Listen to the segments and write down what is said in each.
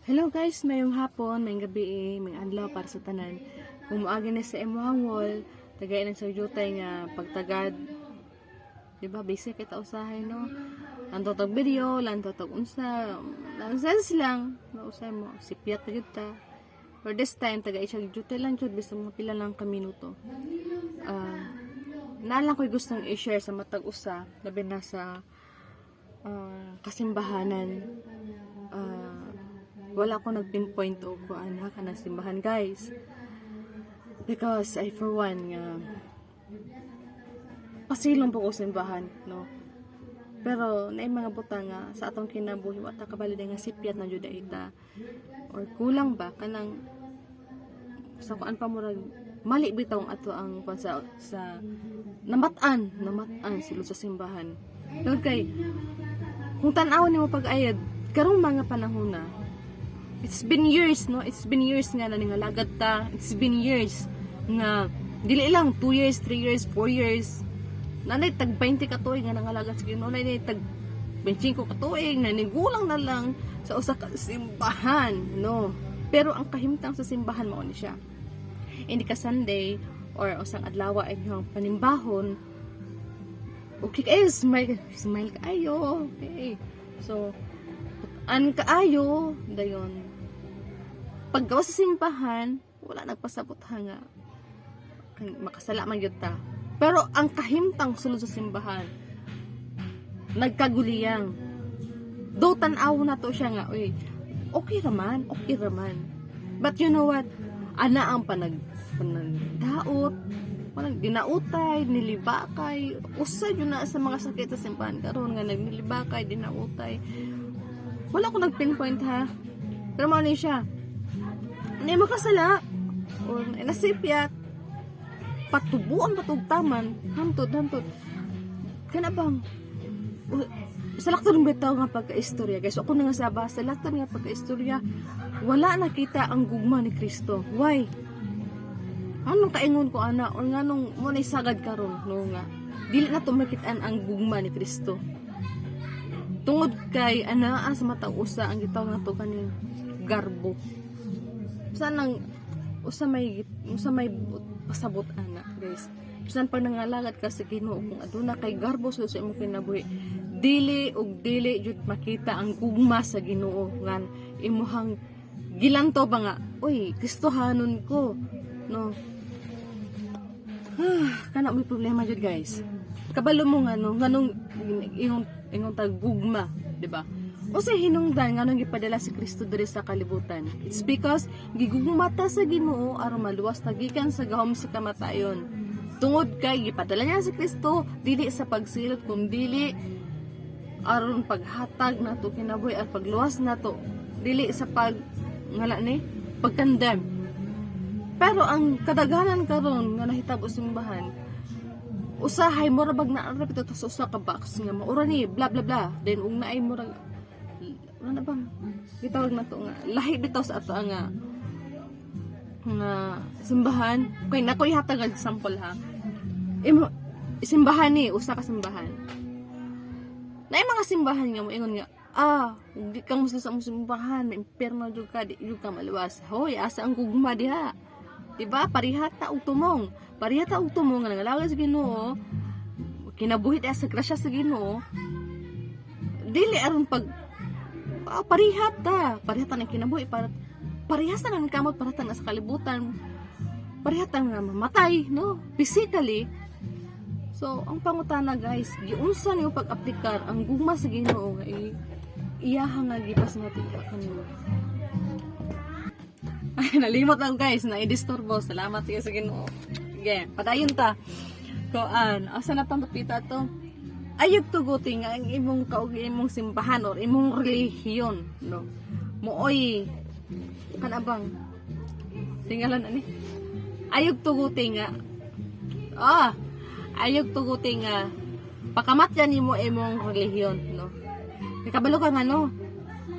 Hello guys, maayong hapon, maayong gabi, maayong adlaw para sa tanan. Kung moagi na sa imong wall, tagay ng sa jutay nga pagtagad. Di ba, basic kita usahay, no? Lantaw tag video, lantaw tag unsa, nonsense lang. Mausay mo, sipyat na jud ta. For this time, tagay siya jutay lang jud, bisan mga pila lang ka minuto. Naa lang ko'y gustong i-share sa matag usa, labi na sa kasimbahanan. Wala ko nag-pinpoint og kuan ha, kanang simbahan, guys. Because I for one nga pasilong po ko simbahan, no? Pero naay mga butang nga sa atong kinabuhi wa ta kabalo nga sipyat na jud ita or kulang ba, kanang sa kuan pa, murag mali bitaw ang ato ang kuan sa namat-an namat-an sulod sa simbahan. Tungod kay kung tan-awon nimo pag-ayad karong mga panahon na, it's been years, no? It's been years nga naningalagad ta. It's been years nga dili lang 2 years, 3 years, 4 years. Naa nay tag 20 ka tuig nga nangalagad sa Ginoo, naa nay tag 25 ka tuig na nigulang na lang sa usa ka simbahan, no? Pero ang kahimtang sa simbahan mao ni siya. Hindi ka Sunday or usang adlaw ay inyong panimbahon, okay kayo, smile, smile kaayo. Okay. So, an kaayo, dayon. Paggawas sa simbahan, wala nagpasabot ha nga makasala man gyud ta. Pero ang kahimtang sulod sa simbahan, nagkaguliyang. Do tan-aw na to siya nga, uy, okay raman, okay raman. But you know what? Ana ang panagdaot, panag dinautay, nilibakay, usa yun na sa mga sakit sa simbahan karon nga nagnilibakay, dinautay. Wala ko nag-pinpoint ha. Pero mao ni siya. Hindi makasala or nasipyat, patubuan patugtaman, hantod hantod. Kana bang sa lakton bitaw nga pagka-istorya, guys. Ako na nga saba sa lakton nga pagka-istorya, wala nakita ang gugma ni Kristo. Why? Anong kaingon ko ana or nganong mo na sagad karon, no, nga dili na to makitaan ang gugma ni Kristo? Tungod kay anaa sa matag usa ang gitawag nato kaning garbo. Usa nang usa may pasabot ana, guys. Bisan pag nangalagad ka sa Ginoo, kung aduna kay garbo sa imong kinabuhi, dili ug dili jud makita ang gugma sa Ginoo ngan imuhang gilanto ba nga, "Uy, Kristohanon ko," no? Kana may problema jud, guys. Kabalo mo nga, no, nganong ingon ingon tag gugma, di ba? Unsay hinungdan nganong gipadala si Kristo diri sa kalibutan? It's because gigugma ta sa Ginoo aron maluwas ta gikan sa gahom sa kamatayon. Tungod kay gipadala niya si Kristo dili sa pagsilot kun dili aron paghatag nato kinabuhi at pagluwas nato, dili sa pag ngala ni pagkondemn. Pero ang kadaghanan karon nga nahitabo sa simbahan, usahay mura bag naa ra bitaw sa usa ka box nga maura ni bla bla bla, then ug naay murag wala na bang gitawag na to nga lahi bitaw sa ato nga nga simbahan. Kay nako ihatag og example ha. Imo simbahan ni usa ka simbahan, naay mga simbahan nga moingon nga, "Ah, di ka muslim sa imong simbahan, may impierno jud ka, di jud ka maluwas." Hoy, asa ang gugma diha? Diba? Parihata og tumong. Parihata og tumong nga nangalagad sa Ginoo, kinabuhi sa grasya sa Ginoo. Dili aron pag parihata, parihata ng kinabuhi para parehas na ng kamot, parehata na sa kalibutan. Parehata nga mamatay, no? Physically. So, ang pangutana, guys, giunsa niyo pag-aplikar ang gugma sa Ginoo nga iyaha nga gipasinati kanimo? Ay, nalimot lang, guys, na i-disturbo. Salamat kayo sa Ginoo. Sige, padayon ta. Koan, asa na tang pita to? Ayog tuguti nga ang imong kaug imong simbahan or imong relihiyon, no? Mooy kana bang tinggalan ani? Ayog tuguti nga ayog tuguti nga pakamatyan nimo imong relihiyon, no? Nakabalo ka nga, no?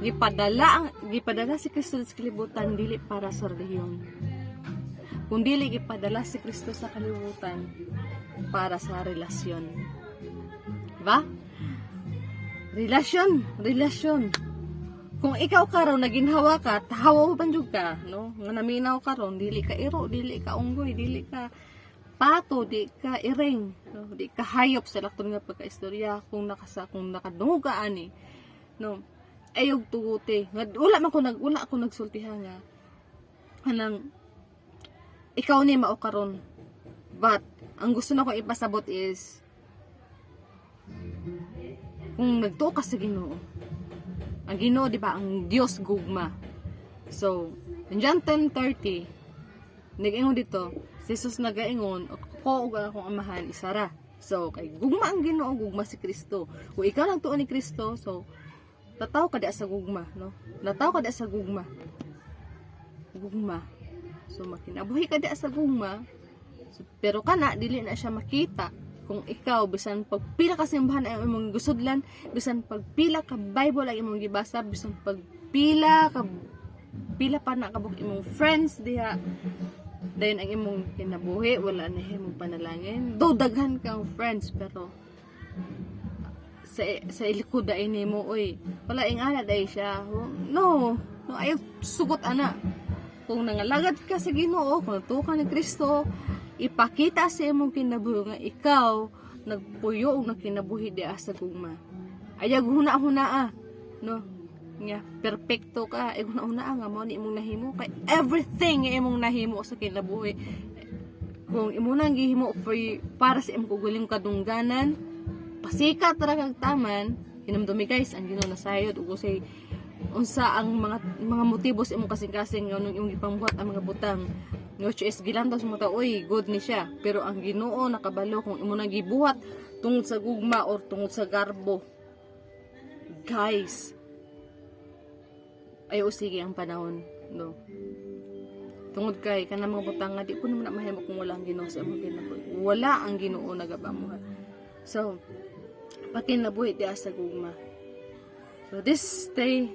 Gipadala si Kristo sa kalibutan dili para sa relihiyon. Kung dili gipadala si Kristo sa kalibutan para sa relasyon. Diba? Relasyon, relasyon. Kung ikaw karon naginhawa ka, tahawa pa jud ka, no? Nga naminaw karon, dili ka iro, dili ka unggoy, dili ka pato, di ka iring, no? Di ka hayop sa lakton nga pagkaistorya kung nakadungog ka ani, no? Ayog tuguti. Nga wala ko nagsultihan nga kanang ikaw ni mao karon. But ang gusto na ko ipasabot is kung nagtuo ka sa Ginoo. Ang Ginoo, di ba, ang Dios gugma. So, in John 10:30, nag-ingon dito, si Jesus nagaingon, "Ko ug ang akong Amahan isa ra." So, kay gugma ang Ginoo, gugma si Kristo. Kung ikaw lang tuo ni Kristo, so tataw ka di sa gugma, no? Nataw ka di sa gugma. Gugma. So makinabuhi ka di sa gugma. So, pero kana dili na siya makita kung ikaw bisan pagpila ka simbahan ang imong gusudlan, bisan pagpila ka Bible ang imong gibasa, bisan pagpila ka pila pa na kabuk imong friends diha, dayon ang imong kinabuhi wala na imong panalangin. Do daghan kang friends, pero sa ilikod dai nimo, oy, wala ingana dai siya. No, ayaw sugot ana. Kung nangalagad ka sa Ginoo, kung nagtuo ka ni Kristo, ipakita sa imong kinabuhi nga ikaw nagpuyo og nakinabuhi diha sa gugma. Ayaw huna-huna ah, no, nga perpekto ka. Ay huna-huna nga mao ni imong nahimo, kay everything nga imong nahimo sa kinabuhi, kung imo nang gihimo for para sa imong kaugalingong kadungganan, pasikat ra kag taman. Hinumdumi, guys, ang Ginoo nasayod ug usay unsa ang mga motibo sa imong kasing-kasing nga imong gipangbuhat ang mga butang, which is gilantaw sa mga tao, "Oy, good ni siya." Pero ang Ginoo nakabalo kung imo nang gibuhat tungod sa gugma or tungod sa garbo. Guys, ay sige ang panahon, no? Tungod kay kanang mga butang nga di po naman na mahimo kung wala ang Ginoo sa imong kinabuhi. Wala ang Ginoo nagapamuhat. So pakinabuhi diha sa gugma. So this day